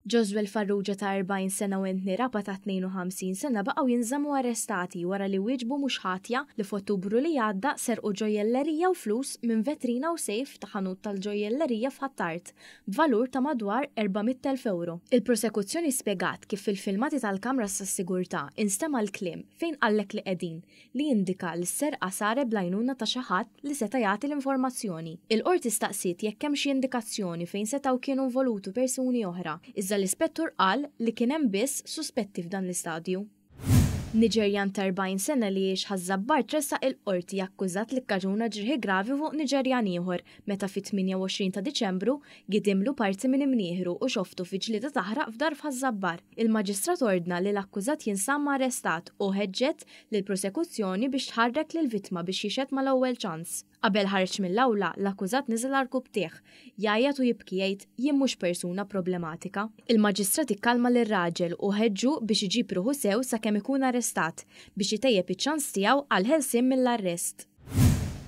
Joswell Farrugia ta' 40 sena u Anthony Rapa ta' 52 sena baqgħu jinżammu arrestati wara li wieġbu mhux ħatja li f'Ottubru li għadda serqu ġojjellerija u flus minn vetrina u sejf ta' ħanut tal-ġojjellerija f'Ħ'Attard b'valur ta' madwar 400,000 ewro. Il-prosekuzzjoni spjegat kif fil-filmati tal-kamras tas-sigurtà instema' l-kliem fejn qallek li qegħdin li jindika li s-serqa saret bl-għajnuna ta' xi ħadd li seta' jagħti l-informazzjoni. Il-Qorti staqsiet jekk hemm xi indikazzjoni fejn setgħu kienu involuti persuni oħra, iżda l-Ispettur qal li kien hemm biss suspetti f'dan l-istadju. Niġerjan ta' 40 sena li jgħix Ħaż-Żabbar tressaq il-Qorti akkużat li kkaġuna ġrieħi gravi fuq Niġerjan ieħor meta fit-28 ta' Diċembru gidimlu parti minn imnieħru u xoftu fi ġlieda taħraq f'dar f'Ħaż-Żabbar. Il-Maġistrat ordna li l-akkużat jinżamm arrestat u ħeġġet lill-prosekuzzjoni biex tħarrek lill-vittma biex jixhed mal-ewwel ċans. Qabel ħareġ mill-awla, l-akkużat niżel għarkupptejh, jgħajjat u jibki jgħid jien mhux persuna problematika. Il-Maġistrat ikkalma lir-raġel u ħeġġu biex iġib ruħu sew sakemm ikun arrestat biex itejjeb iċ-ċans tiegħu għall-ħelsien mill-arrest.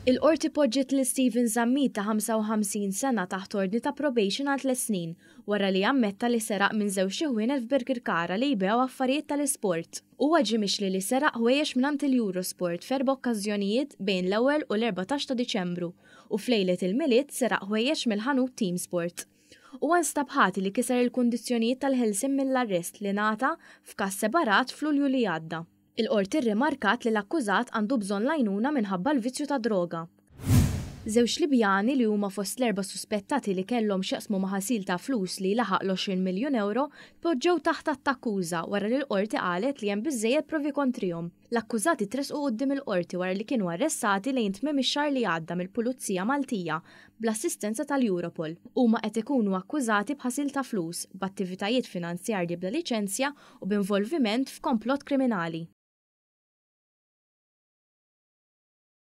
Il-Qorti poġġiet lil Steven Zammit ta' 55 sena taħt ordni ta' probation għal tliet snin wara li ammetta li seraq minn żewġt iħwienet f'Birkirkara li jbigħu affarijiet tal-isport. Huwa ġie mixli li seraq ħwejjeġ mingħand il-Eurosport f'erba' okkażjonijiet bejn l-ewwel u l-14 ta' Diċembru u f'lejlet il-Milied seraq ħwejjeġ mill-ħanut Team Sport. Huwa nstab ħati li kiser il-kundizzjonijiet tal-ħelsien mill-arrest li ngħata f'każ separat f'Lulju li għadda. Il-Qorti rrimarkat li l-akkużat għandu bżonn l-għajnuna minħabba l-vizzju tad-droga. Żewġ Libjani li huma fost l-erba' suspettati li kellhom x'jaqsmu ma' ħasil ta' flus li laħaq l-20 miljun ewro tpoġġew taħt att t'akkuża wara li l-Qorti qalet li hemm biżżejjed provi kontrihom. L-akkużati tressqu quddiem il-Qorti wara li kienu arrestati lejn tmiem ix-xahar li għadda mill-Pulizija Maltija bl-assistenza tal-Europol. Huma qed ikunu akkużati b'ħasil ta' flus, b'attivitajiet finanzjarji bla liċenzja u b'involviment f'komplott kriminali.